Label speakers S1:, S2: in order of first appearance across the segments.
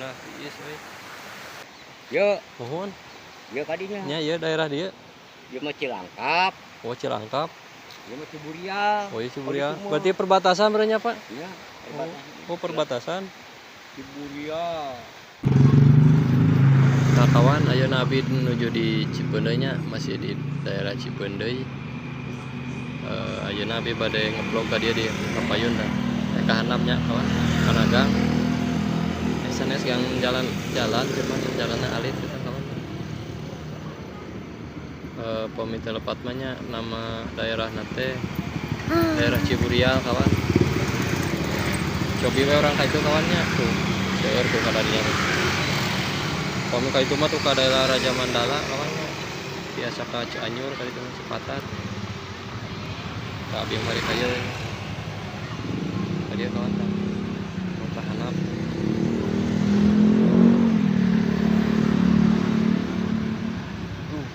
S1: Daerah tiis euy.
S2: Yo,
S1: Nuhun.
S2: yo kadinya.
S1: Nya ieu daerah dieu.
S2: Ieu mah Cilangkap,
S1: Oh, Cilangkap.
S2: ieu mah Ciburial.
S1: Oh, iya Ciburial.
S2: Oh, itu mah.
S1: Berarti perbatasan berarti Pak?
S2: Iya,
S1: Oh, oh perbatasan.
S2: Ciburial.
S1: Nah kawan, ayeuna abi menuju di Cipeundeuy nya, masih di daerah Cipeundeuy. Ayeuna abi bade ngevlog ka dieu di Kapayun dah. Ka handap nya kawan, kana gang. SNS gang jalan-jalan cuman jalanna alit gitu kawan. Pami teu lepat mah nya nama daerahna teh daerah Ciburial kawan. Cobi we urang ka itu kawannya tuh. Seueur tuh kadarinya tuh. Pami ka itu mah tuh ka daerah Raja Mandala kawannya. Biasa ka Cianjur ka ditu mah Cipatat. Ka abi mari ka ieu. Ka dieu kawan tah. Nu ka handap. Tuh.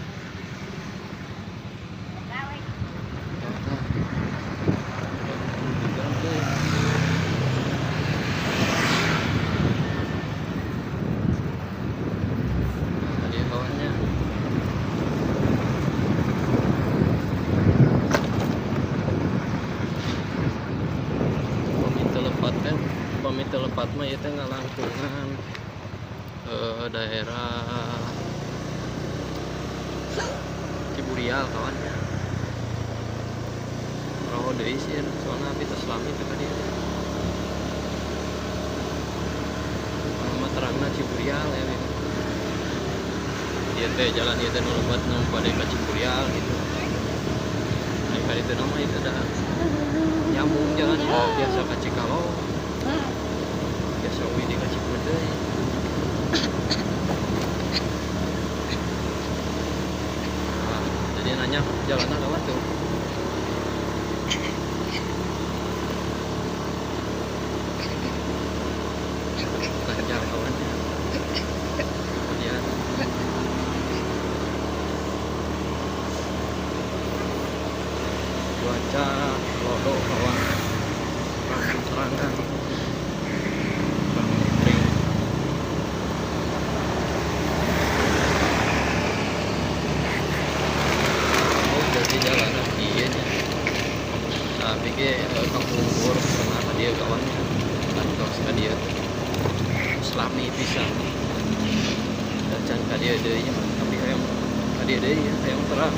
S1: Tah. Tuh. Tadi kawannya. Pami teu lepat kan, pami teu lepat mah ieu teh ngalangkungan daerah Ciburial kawannya. Roho deui sih soalna abi tos lami teh ka dieu. Nama terangna Ciburial ya gitu. Ieu teh jalan ieu teh nu lepat nu bade ka Ciburial gitu. Ai ka ditu mah itu dah nyambung jalan ya biasa ka Cikalong. Biasa uih di ka Cipeundeuy. Nah, jadi nanya jalannya lewat tuh. Lancar kawannya. Kemudian cuaca lodo kawan, serangan kering. Oh, jadi jalan iya nya. Nah, pikir kampung Bor pernah ka dieu kawannya. Kantos ka dieu. Selami pisan. Dan can ka dieu deui nya mah, tapi hayang ka dieu deui ya, hayang terang.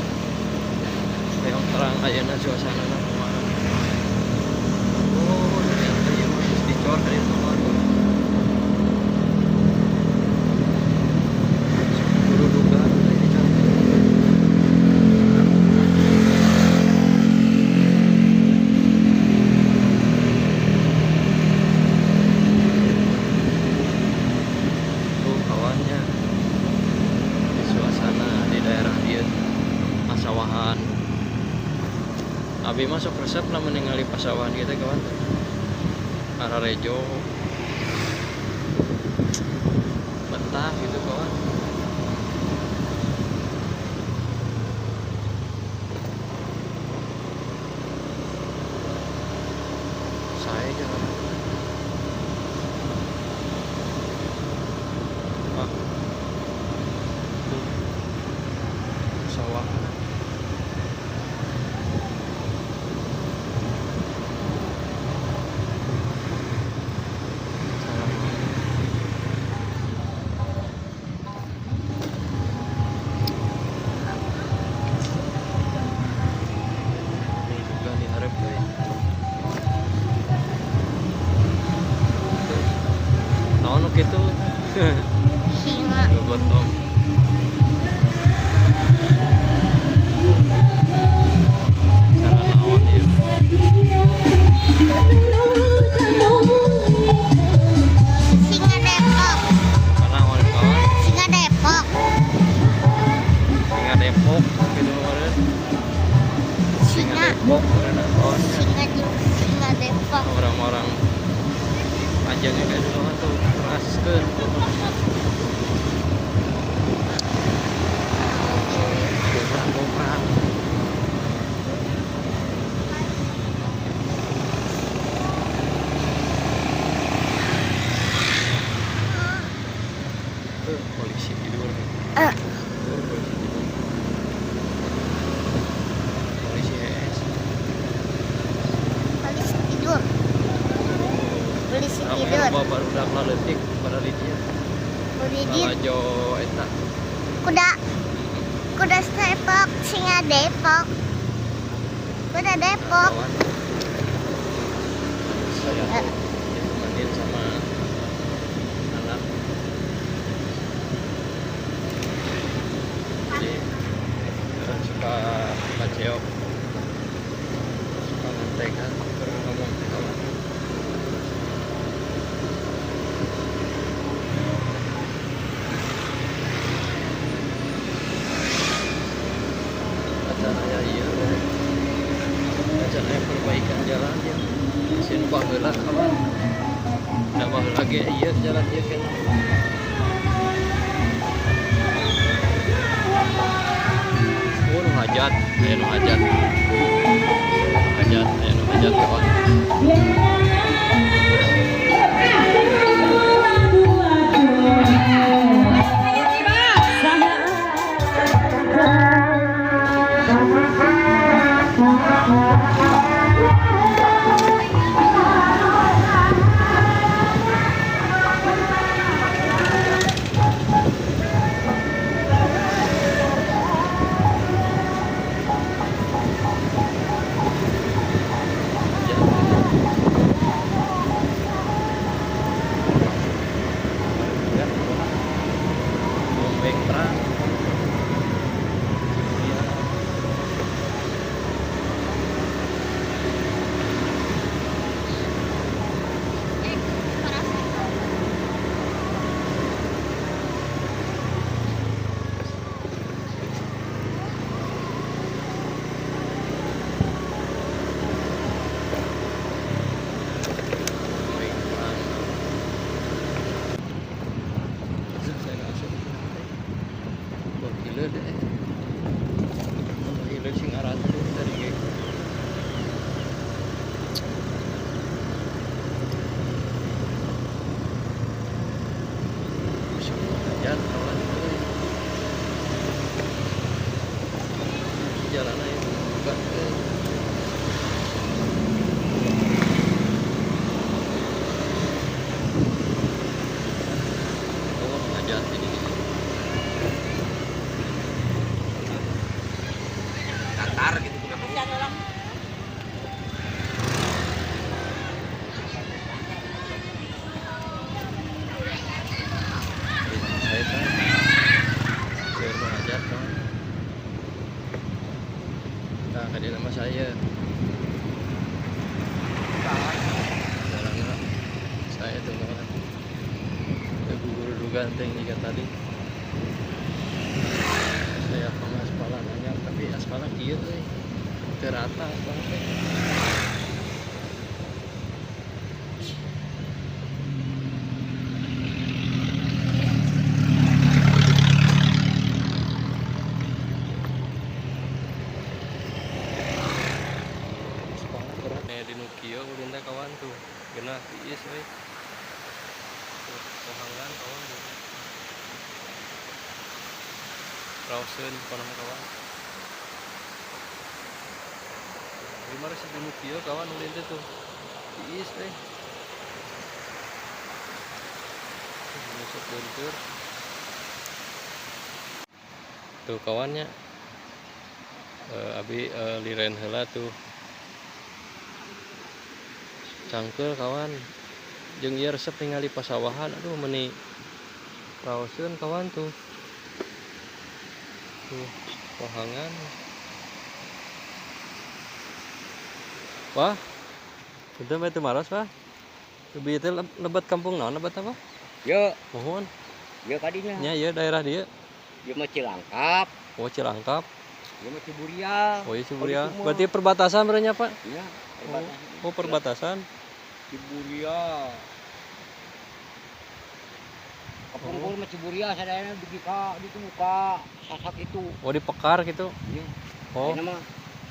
S1: Hayang terang ayeuna suasanana kumaha. Oh, ternyata ieu mah geus dicor ka dieu kawan. Dudukan teh dicor. Tuh kawannya di suasana di daerah dieu pasawahan. Abi mah sok resep lamun ningali pasawahan gitu kawan. Ararejo betah gitu kawan. Saya jalan. Ah. Tuh. Sawah. Sawah. Ini juga diharap euy. Tuh. Naon nu kitu?
S3: Singa.
S1: Gotong. Cara naon ieu?
S3: Singa Depok.
S1: Karena naon kawan?
S3: Singa Depok.
S1: Singa Depok gitu kemarin. Singa
S3: Singa.
S1: Depok kemarin kawan.
S3: Singa Singa Depok.
S1: Orang-orang panjangnya kayak dulu kan tuh keraskeun. Goprang-goprang.
S3: Polisi
S1: Rame
S3: tidur.
S1: Loba barudak laletik pada di dieu.
S3: Polisi
S1: Lalajo eta.
S3: kuda. Kuda Depok, singa Depok. Kuda Depok.
S1: Kawan. Saya tuh ditemanin sama anak. Jadi suka baceok, suka ngantekan, terus ngomong teh kawan. Acaranya iya, acaranya perbaikan jalan ya. Sieun baheula kawan. Da baheula ge ieu jalan ieu kan. Oh, nu hajat, aya nu hajat. Hajat, aya nu hajat kawan. Hajat. Ya, bombeng terang. Iya. Bombeng terang. Saya nggak asup. Gokil deh. Gokil sing arantu tadi ge. Semua hajat kawan euy. Jalannya itu buka euy. Oh, hajat ini.
S2: Datar gitu kuda.
S1: Saya tahu. Saya mau hajat kawan. Nah, kadi nama saya. Jalan saya tuh kawan. Gugur ganteng jika tadi. Saya pengaspalan anyar tapi aspalna kieu euy. Teu rata aspalna teh. Aspalna berat. Nih di nu kieu ulin teh kawan tuh. Geunah tiis euy. Tuh, pohangan kawan tuh. Raoseun pokona mah kawan. Lima resep di nu kieu kawan ulin teh tuh. Tiis euy. Nusuk bentur. Tuh kawannya. Abi liren heula tuh. Cangkeul kawan. Jeung ieu resep ningali pasawahan aduh meuni raoseun kawan tuh. Tuh pohangan. Wah. Itu mah teu maros, Pak. Lebih itu lebet kampung naon lebet apa?
S2: Yo,
S1: Mohon.
S2: yo kadinya.
S1: Nya ieu daerah dieu.
S2: Ieu mah Cilangkap,
S1: Oh, Cilangkap.
S2: ieu mah Ciburial.
S1: Oh, iya Ciburial.
S2: Oh, itu mah.
S1: Berarti perbatasan berarti Pak?
S2: Iya, perbatasan.
S1: Oh, perbatasan.
S2: Ciburial. Kapungkur mah Ciburial sadayana dugi ka ditu ka sasak itu.
S1: Oh, di Pekar gitu.
S2: Iya.
S1: Oh.
S2: Ayeuna mah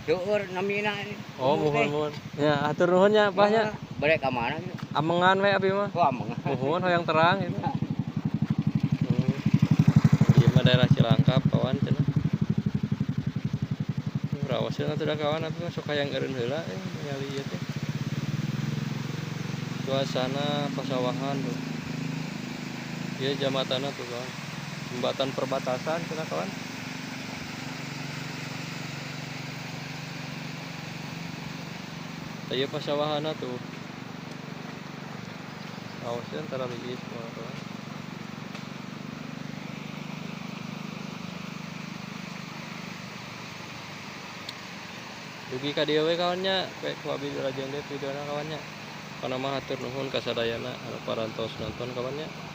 S2: seueur namina ini.
S1: Oh, muhun muhun. Ya, hatur nuhun nya, Pak nya.
S2: Balik ka mana gitu?
S1: Amengan we abi mah.
S2: Oh, amengan.
S1: Muhun hoyong terang gitu. Ieu mah daerah Cilangkap kawan cenah. Raoseun atuh da kawan abi mah sok hayang eureun heula ningali ieu teh. Suasana pasawahan tuh. Ieu jambatanna tuh kawan. Jembatan perbatasan cenah kawan. Ieu pasawahanna tuh. Awas ya antara liis kawan. Dugi ka dieu we kawannya, we ku abi dilajeng deui videona kawannya. Kana mah hatur nuhun ka sadayana anu parantos nonton kawannya.